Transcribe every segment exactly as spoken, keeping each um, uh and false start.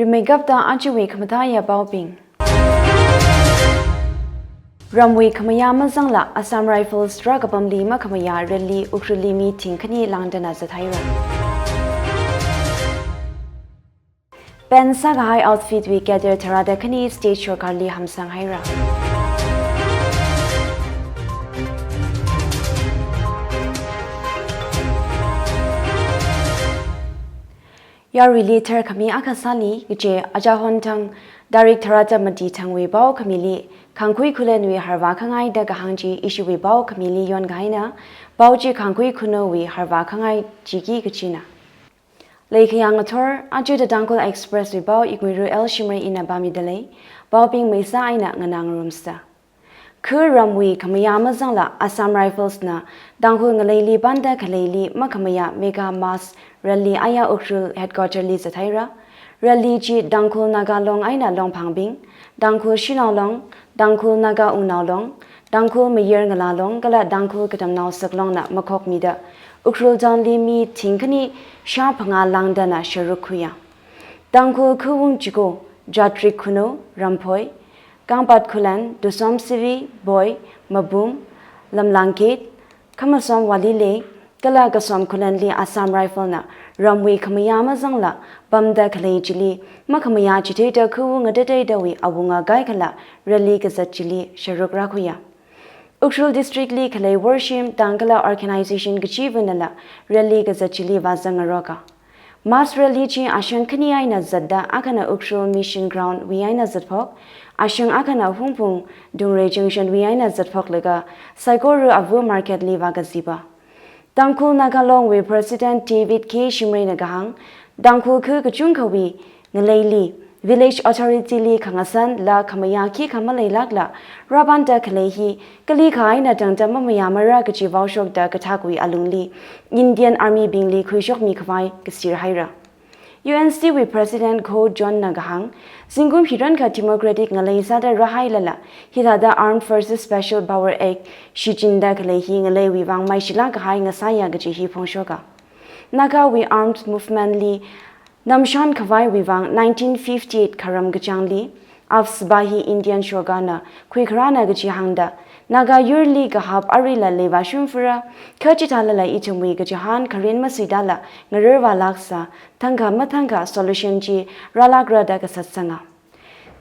Rimeikapta ajawui khamathā yapaobing. Ramwui khamayā mazangla Assam Rifles rākapamli makhamayā rally Ukhrulli mi thingkhani langdana zathaira. Ban sākahai outfit wui cadre tharāda khani state sorkarli hamsang haira. Yaruili tharkhami akha sāli, kaje achahon thang, tarik tharāda mati thangwui pao khamili, khangkhui khulenwui harvā khangai da kahāng chi ishiwui pao khamili yonkahaina, pao chi khangkhui khunaowui harvā khangai chiki kachina. Leikhayang athor, aja The Tangkhul Express wui pao Ikmuiru L Shimray ina pāmidalei, paobing maisa eina nganāngarumsa. Kha ramwui khamayā mazangla Assam Rifles na Tangkhul ngaleili panda khaleili makhamayā mega mass rally aya Ukhrul headquarter li zathaira. Rally chi Tangkhul Naga Long eina Longphangbing, Tangkhul Shanao Long, Tangkhul Naga Wungnao Long, Tangkhul Mayar Ngala Long kala Tangkhul Katamnao Saklong na makhokmida Ukhrul town li mi thingkhani shāphangā langdana sharuk khuiya. Tangkhul Khawung Chiko, Jatrik Khuno, Ramphoi, Kangpat Khullen, Tusom Sivi, Boi, Mabum, Lamlang Gate, Khamasom Walile, kala Kasom Khullenli Assam Rifle na ramwui khamayā mazangla pamda khalei chili makhamayā chitheida Khawung ngatateidawui awunga kaikhala rally kazat chili sharuk rākhuiya. Ukhrul District li khalei worshim tangkala organization kachiva̱nala rally kazat chili vāzangngaroka. Mass rally chi ashang khani eina zatda akhana Ukhrul Mission Ground wui eina zatphok, ashang akhana Hungpung Dungrei Junction wui eina zatphoklaga Saikora Ava Market li vākazipa. Tangkhul Naga Long wui President David K Shimray na kahāng, Tangkhul kha kachungkhawui ngaleili, village authority li khangasanla khamayā khikha maleilākla, rāpanda khalei hi, kalikha eina tangda mamayāmara kaji vaoshokda kathakwui alungli, Indian Army bingli khuishokmi khavai kasir haira. U N C wui President Goh John na kahāng, zingkum hirankha democratic ngalei sāda rāhailala, hithāda Armed Forces Special Power Act shichinda khalei hi ngaleiwui vang maishilāk kahai ngasāya kaji hi phongshoka. Nagawui armed movement li namshan khavaiwui vang nineteen fifty-eight kharam kachāngli, AFSPA hi Indian sorkarna khuikharāna kaji hāngda, Naga yurli kahap aruila leivāshungfura, kha chithālala ithumwui kachihān kharin masuidala ngararvālāksa, thangkha mathangkha solution chi rālākra da kasatsanga.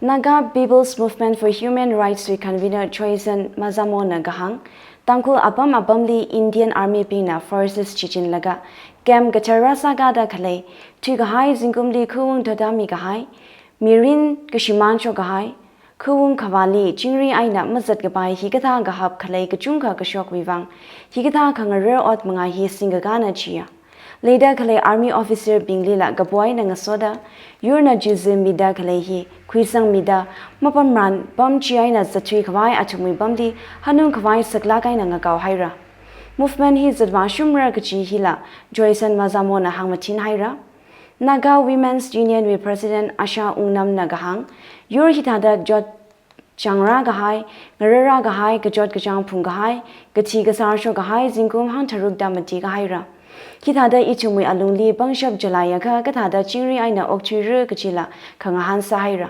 Naga People's Movement for Human Rights wui convener Joyson Mazamo na kahāng, Tangkhul apam apamli Indian Army bingna forces shichinlaga, camp kathar rāsākada khalei, thuikahai zingkumli Khawung thotami kahai, mirin kashimān shok kahai, Khawung khavāli chingri eina mazat kapai hikathā kahap khalei kachungkha kashokwui vang, hikathā khangarar ot manga hi singkakāna chiya. Leida khalei army officer binglila kapo eina ngasoda, yurna chizi mida khalei hi khuisangmida, mapamran pam chi eina zatthui khavai athumwui pamli hanung khavai saklāk eina ngakao haira. Movement hi zatvāshungmara kaji hila Joyson Mazamo na hāngmathin haira. Naga Women's Union wui President Asha Wungnam na kahāng, yur hithāda chot chāngra kahai, ngarara kahai, kachot kachāng phung kahai, kathi kasār shok kahai zingkum hangtharukda mati kahaira. Hithāda ithumwui alungli pangshap chalaiakha kathāda chingri eina okthuira kajila khangahān sāhaira.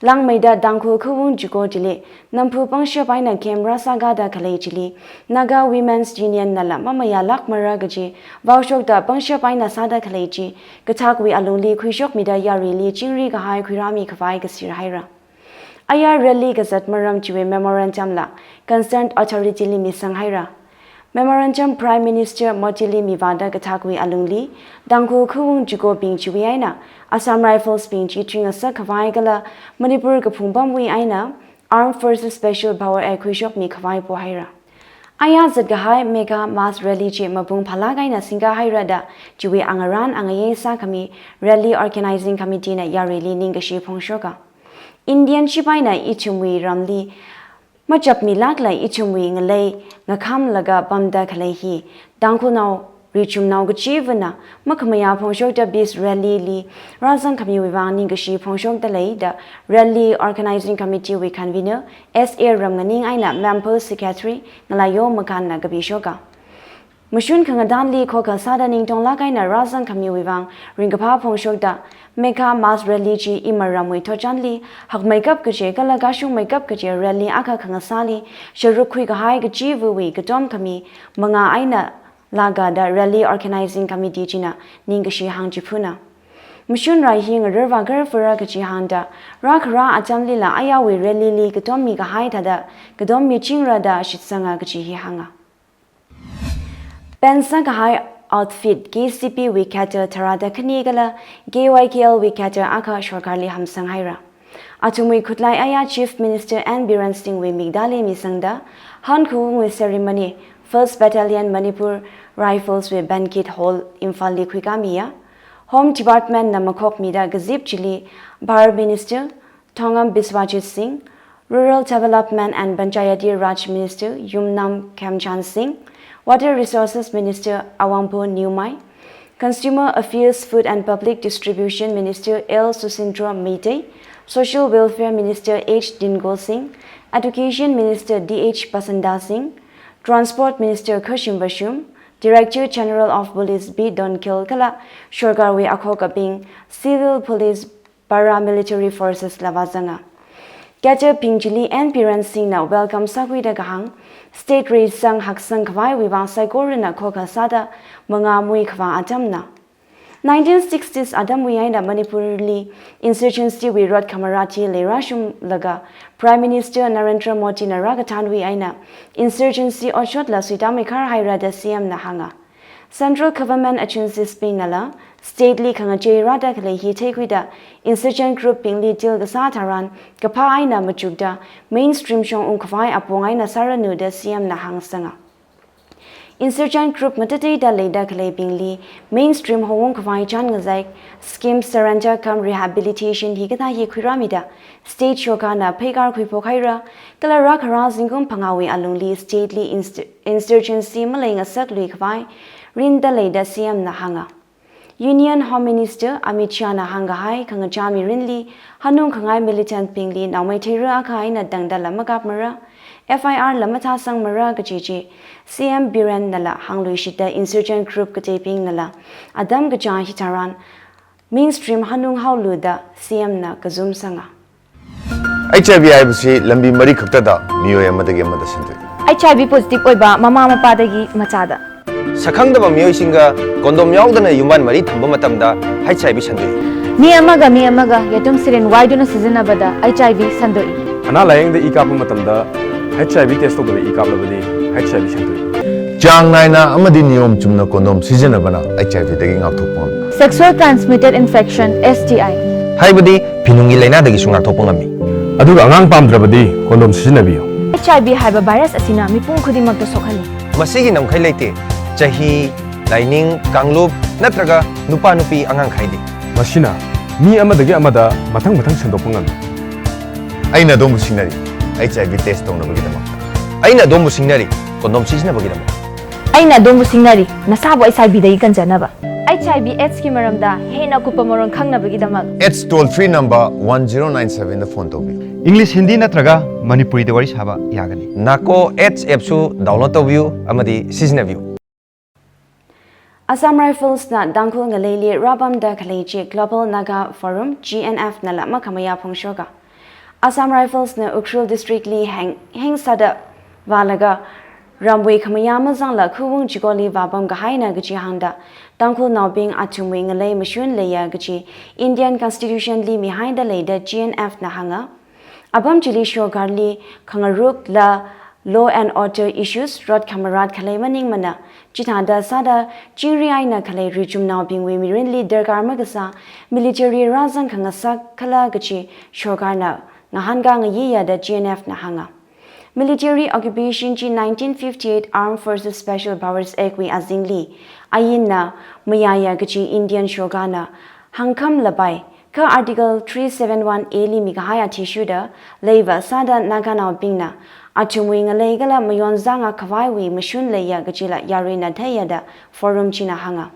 Langmeida Tangkhul Khawung Chiko chili, namphu pangshap eina camp rāsākada khalei chili, Naga Women's Union nala mamayālākmara kaji vaoshokda pangshap eina sāda khalei chi, kathakwui alungli khuishokmida yaruili chingri kahai khuirāmi khavai kasir haira. Aya rally kazat maram chiwui memorandum la concerned authority li misang haira. Memorandum Prime Minister Modi li mivāda kathakwui alungli, Tangkhul Khawung Chikobing chiwui eina, Assam Rifles bing chi thuingasak khavai kala Manipur kaphung pamwui eina, Armed Forces Special Power Act khuishokmi khavai pohaira. Aya zat kahai mega mass rally chi mapung phālāk eina singkahaira da, chiwui angarān angayei sākhami Rally Organizing Committee na yaruili ningkashi phongshoka. Indian shipaina ithumwui ramli machapmilākla ithumwui ngalei ngakhamlaga pamda khalei hi, Tangkhulnao, richumnao kachivana makhamayā phongshokda peace rally li rāzangkhamiwui vang ningkashi phongshokda lei da Rally Organizing Committee wui convener S A Ramnganing eina member secretary Ngalaiyo Makan na kapishoka. Mashun khangatanli khokha sāda ningtonglāk eina rāzangkhamiwui vang ringkaphā phongshokda Megha Mass Rally chi imaramwui thotchanli hakmeikap kachi kala kashungmeikap kachi rally akha khangasāli sharuk khuikahai kachiva̱wui katom khami mangā eina lākada Rally Organizing Committee china ningkashi hāngchiphuna. Mashun rai hi ngararvā kar fura kachi hāngda, rākharā atamlila ayāwui rally li katom mikahai thāda katom michingra da shitsanga kachi hi hānga. Ban sākahai outfit K C P wui cadre tharāda khani kala K Y K L wui cadre akha sorkarli hamsanghaira. Athumwui khutlai ayā Chief Minister N Biren Singh wui miktāli misangda, Hankhaung wui ceremony First Battalion Manipur Rifles wui Banquet Hall Imphal li khuikāmiya. Home Department na makhokmida kazip chili Power Minister Thongam Biswajit Singh, Rural Development and Panchayati Raj Minister Yumnam Khemchand Singh, Water Resources Minister Awangpo Newmai, Consumer Affairs, Food and Public Distribution Minister L Susindro Meitei, Social Welfare Minister H Dingo Singh, Education Minister D H Pasanda Singh, Transport Minister Khashim Vashum, Director General of Police B Donkhel kala sorkarwui akhokabing, Civil Police, Paramilitary Forces la vāzanga. Cadre bing chili N Biren Singh na welcome sākhuida kahāng, state reisang haksang khavaiwui vang saikorana khokha sāda mangā muikhavā atamna. Nineteen sixties atamwui eina Manipurli insurgency wui rot khamarā chi leirāshunglaga Prime Minister Narendra Modi na rākathanwui eina insurgency otshotla suitāmeikharhaira da C M na hānga. Central Government agencies bingnala state li khangachei rāda khalei hi theikhuida insurgent group bingli deal kasā tharan kaphā eina machukda mainstream shong ungkhavai apong eina sāranu da C M na hāngsanga. Insurgent group matateida leida khaleibingli mainstream hongungkhavai chān ngazek, scheme surrender cum rehabilitation hikathā hi khuirāmida state sorkarna pheikar khuiphokhaira, kala rākharā zingkum phangāwui alungli state li inst-, insurgency maleingasakluikhavai rinda leida C M na hānga. Union Home Minister Amit Shah na hāngkahai khangachā mirinli hanungkhangai militant bingli naomei theira akha eina tangdala makapmara, F I R la mathāsangmara kaji chi C M Biren nala hāngluishita insurgent group kateibingnala atam kachāng hitharan mainstream hanunghaolu da C M na kazumsanga. H I V ꯍꯥꯏꯕꯁꯤ ꯂꯝꯕꯤ ꯃꯔꯤ ꯈꯛꯇꯗ ꯃꯤꯑꯣꯏ ꯑꯃꯗꯒꯤ ꯑꯃꯗ ꯁꯟꯗꯣꯛꯏ꯫ H I V positive ꯑꯣꯏꯕ ꯃꯃꯥ ꯃꯄꯥꯗꯒꯤ ꯃꯆꯥꯗ꯫ ꯁꯛꯈꯪꯗꯕ ꯃꯤꯑꯣꯏꯁꯤꯡꯒ condom ꯌꯥꯎꯗꯅ ꯌꯨꯝꯕꯥꯟ ꯃꯔꯤ ꯊꯝꯕ ꯃꯇꯝꯗ H I V ꯁꯟꯗꯣꯛꯏ꯫ ꯃꯤ ꯑꯃꯒ ꯃꯤ ꯑꯃꯒ ꯌꯦꯇꯨꯝ ꯁꯤꯔꯤꯟ ꯋꯥꯏꯗꯨꯅ ꯁꯤꯖꯤꯟꯅꯕꯗ H I V ꯁꯟꯗꯣꯛꯏ꯫ ꯑꯅꯥ ꯂꯥꯌꯦꯡꯗ ꯏ ꯀꯥꯞꯄ ꯃꯇꯝꯗ H I V test ꯇꯧꯗꯅ ꯏ ꯀꯥꯞꯂꯕꯗꯤ H I V ꯁꯟꯗꯣꯛꯏ꯫ ꯆꯥꯡ ꯅꯥꯏꯅ ꯑꯃꯗꯤ ꯅꯤꯌꯣꯝ ꯆꯨꯝꯅ condom ꯁꯤꯖꯤꯟꯅꯕꯅ H I V ꯗꯒꯤ ꯉꯥꯛꯊꯣꯛꯄ ꯉꯝꯃꯤ꯫ Sexual transmitted infection, S T I꯫ ꯍꯥꯏꯕꯗꯤ ꯐꯤꯅꯨꯡꯒꯤ ꯂꯥꯏꯅꯥꯗꯒꯤꯁꯨ ꯉꯥꯛꯊꯣꯛꯄ ꯉꯝꯃꯤ꯫ ꯑꯗꯨꯒ ꯑꯉꯥꯡ ꯄꯥꯝꯗ꯭ꯔꯕꯗꯤ condom ꯁꯤꯖꯤꯟꯅꯕꯤꯌꯨ꯫ H I V ꯍꯥꯏꯕ virus ꯑꯁꯤꯅ ꯃꯤꯄꯨꯝ ꯈꯨꯗꯤꯡꯃꯛꯇ ꯁꯣꯛꯍꯜꯂꯤ꯫ ꯃꯁꯤꯒꯤ ꯉꯝꯈꯩ ꯂꯩꯇꯦ꯫ ꯆꯍꯤ, ꯂꯥꯏꯅꯤꯡ, ꯀꯥꯡꯂꯨꯞ ꯅꯠꯇ꯭ꯔꯒ ꯅꯨꯄꯥ ꯅꯨꯄꯤ ꯑꯉꯥꯡ ꯈꯥꯏꯗꯦ꯫ ꯃꯁꯤꯅ ꯃꯤ ꯑꯃꯗꯒꯤ ꯑꯃꯗ ꯃꯊꯪ ꯃꯊꯪ ꯁꯟꯗꯣꯛꯄ ꯉꯝꯃꯤ꯫ ꯑꯩꯅ ꯑꯗꯣꯝꯕꯨ ꯁꯤꯡꯅꯔꯤ, H I V test ꯇꯧꯅꯕꯒꯤꯗꯃꯛ꯫ ꯑꯩꯅ ꯑꯗꯣꯝꯕꯨ ꯁꯤꯡꯅꯔꯤ, condom ꯁꯤꯖꯤꯟꯅꯕꯒꯤꯗꯃꯛ꯫ ꯑꯩꯅ ꯑꯗꯣꯝꯕꯨ ꯁꯤꯡꯅꯔꯤ, ꯅꯁꯥꯕꯨ H I V ꯗꯒꯤ ꯀꯟꯖꯅꯕ꯫ H I V AIDS ꯀꯤ ꯃꯔꯝꯗ ꯍꯦꯟꯅ ꯑꯀꯨꯞꯄ ꯃꯔꯣꯜ ꯈꯪꯅꯕꯒꯤꯗꯃꯛ AIDS toll free number one zero nine seven ꯗ phone ꯇꯧꯕꯤꯌꯨ꯫ English, Hindi ꯅꯠꯇ꯭ꯔꯒ ꯃꯅꯤꯄꯨꯔꯤꯗ ꯋꯥꯔꯤ ꯁꯥꯕ ꯌꯥꯒꯅꯤ꯫ NACO AIDS app ꯁꯨ download ꯇꯧꯕꯤꯌꯨ ꯑꯃꯗꯤ ꯁꯤꯖꯤꯟꯅꯕꯤꯌꯨ꯫ Assam Rifles ꯅ ꯇꯥꯡꯈꯨꯜ ꯉꯥꯂꯩ ꯂꯤ ꯔꯥꯕꯝꯗ ꯈꯂꯩ ꯆꯤ Global Naga Forum, G N F, nala makhamayā phongshokka. Assam Rifles na Ukhrul District li heng, heng sāda vālaga ramwui khamayā mazangla khuwung chikoli vāpam kahaina kachi hāngda, Tangkhulnaobing athumwui ngalei mashun leiya kachi Indian Constitution li mihaida leida G N F na hānga. Apam chili sorkarli khangarukla law and order issues rot khamarat khalei maningmana, chithāda sāda chingri eina khalei richumnaobingwui mirinli darkar makasā military rāzang khangasak khala kachi sorkarna ngahānkā ngayiya da G N F na hānga. Military occupation chi nineteen fifty-eight Armed Forces Special Powers Act wui azingli ainna mayāya kachi Indian sorkarna hāngkham lapai, kha Article three seven one A li mikahai athishurda leiva sāda Naganaobingna athumwui ngalei kala mayonzanga khavaiwui mashun leiya kachila yaruina theiya da Forum china hānga.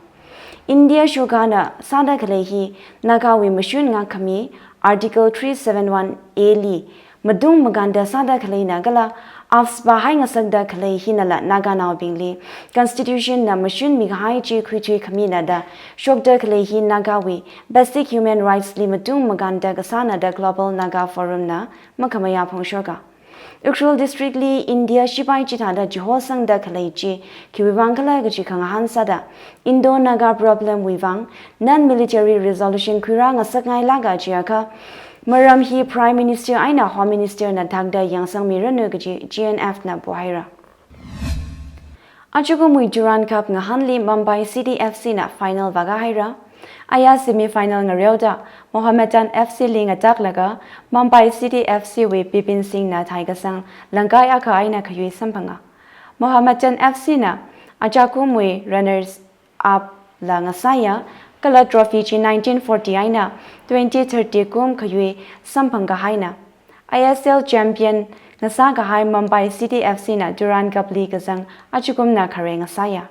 India sorkarna sāda khalei hi Nagawui mashun ngākhami Article three seven one A li matung makānda sāda khaleina kala AFSPA haingasakda khalei hinala Naganaobingli Constitution na mashunmi kahai chi khuithui khamina da shokda khalei hi Nagawui basic human rights li matung makānda kasāna da Global Naga Forum na makhamayā phongshoka. Ukhrul District li India shipai chithāda chihosangda khalei chi khiwui vang khala kaji khangahān sāda Indo-Naga problem wui vang non-military resolution khuirā ngasakngailāka jiakha, maram hi Prime Minister eina Home Minister na thakda yangsangmiranu kaji G N F na pohaira. Ajakumwui Durand Cup ngahānli Mumbai City F C na final vākā haira. Aya semi final ngareoda Mohammedan F C li ngataklaga Mumbai City F C wui Bipin Singh na thaikasang langkai akha eina khayui samphanga. Mohammedan F C na ajakumwui runners up la ngasāya, kala trophy chi nineteen forty eina twenty thirty kum khayui samphang kahaina. I S L champion ngasā kahai Mumbai City F C na Durand Cup li kazang ajakumna khare ngasāya.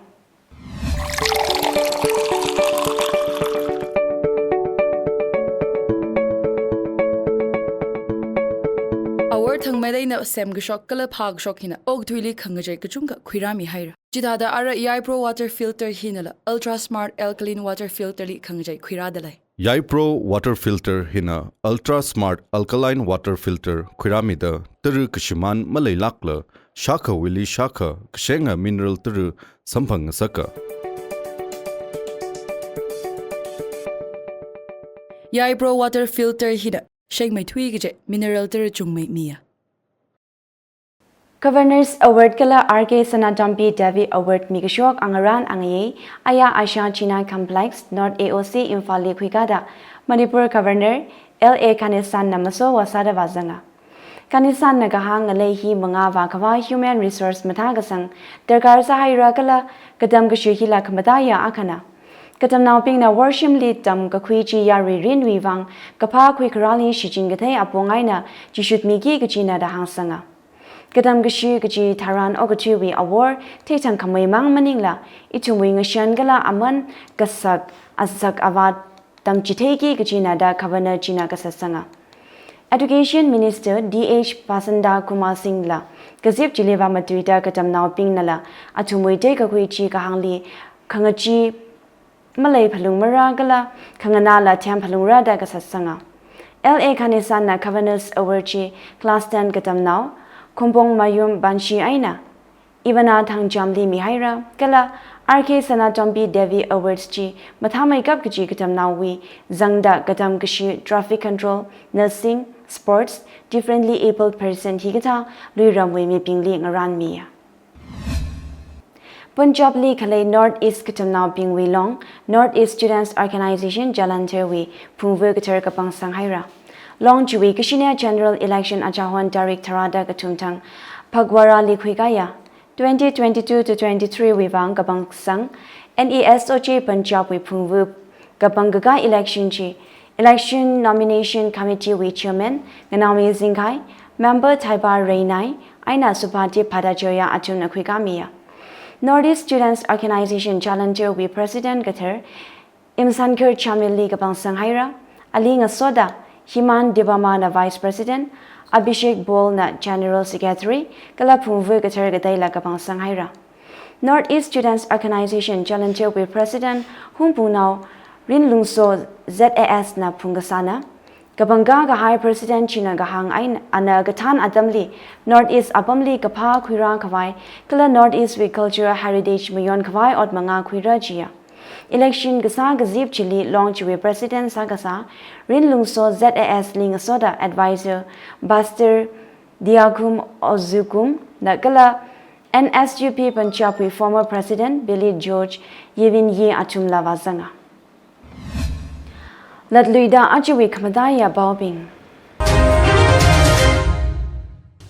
Award thangmei leina semkashok kala phākashok hina okathuili khangachei kachungkha khuirāmi haira. Chithāda ara Yaipro water filter hinala Ultra Smart Alkaline water filter li khangachei khuirāda lei. Yaipro water filter hina Ultra Smart Alkaline water filter khuirāmida tara kashimān maleilākla shākhawuili shākha kashenga mineral tara samphang ngasaka. Yaipro water filter hina shengmeithui kachei mineral tara chungmei miya. Governor's Award kala R K Sanatombi Devi Award mikashok angarān angayei aya Asha China Complex, North A O C, Imphal li khuikāda Manipur Governor L A Ganesan na maso vāsāda vāzanga. Ganesan na kahāng ngalei hi mangā vākhavai human resource mathākasang darkar sāhaira kala katam kashi hila khamataiya akhana. Katamnaobingna worshimli tamkakhui chi yarui rinwui vang kaphā khuikharāli shichin kathei apong eina chishutmiki kajina da hāngsanga. Katam kashi kaji tharan okathuiwui awor theithang khamei mang maningla ithumwui ngashan kala aman kasak azak avā tamchitheiki kajina da Governor china kasatsanga. Education Minister D H Basanta Kumar Singh la kazip chili vāmatuida katamnaobingnala athumwui theikakhui chi kahāngli khangachee malei phalungmara kala khanganāla them phalungra da kasatsanga. L A Ganesan na Governor's Award chi class ten katamnao Khumpong Mayum Banshi eina Ivana Thangjamli mihaira, kala R K Sanatombi Devi Awards chi mathāmeikap kaji katamnaowui zangda katam kashi traffic control, nursing, sports, differently abled person hikathā luiramwui mibingli ngarānmiya. Punjabli khalei North East katamnaobingwui long North East Students Organisation Jalandhar wui phungvu kathar kapangsang haira. Long chiwui kashine general election achahon tarik tharāda kathum thang Phagwarali khuikāya. Twenty twenty-two to twenty-three wui vang kapangsang N E S O J Punjab wui phungvu kapangkakā election chi Election Nomination Committee wui Chairman Nganaomi Zingkhai, Member Thaiba Reinai, eina Subhadip Bhattacharya athumna khuikāmiya. North East Students Organisation Jalandhar wui President kathar Imsankhar Jamil li kapangsang haira, ali ngasoda Himan Debbarma na Vice President, Abhishek Bol na General Secretary, kala phungvu kathar kateila kapangsang haira. North East Students Organisation Jalandhar wui President Hungpungnao Rinlungso Z A S na phungkasāna. Kapangkā kahai President china kahāng eina ana kathān atamli North East apamli kaphā khuirā khavai, kala North East wui cultural heritage mayon khavai ot mangā khuira jiya. Election kasā kazip chili long chiwui President sākasā Rinlungso Z A S li ngasoda Advisor Pastor Diakum Ozukum na kala N S U P Punjab wui former President Billy George Yevin Yi athumla vāzanga. Latluida ajawui khamataiya paobing.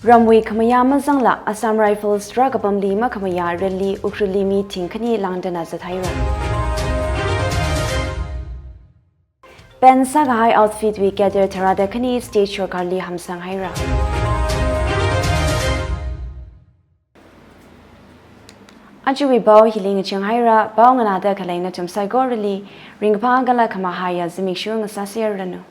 Ramwui khamayā mazangla Assam Rifles rākapamli makhamayā rally Ukhrulli meeting khani langdana zathaira. Ban sākahai outfit wui cadre tharāda khani state sorkarli hamsang haira. Ajawui pao hili ngachang haira, pao nganāda khalei nathum saikorali ringkaphā kala khamahaiya zimiksho ngasāserranu.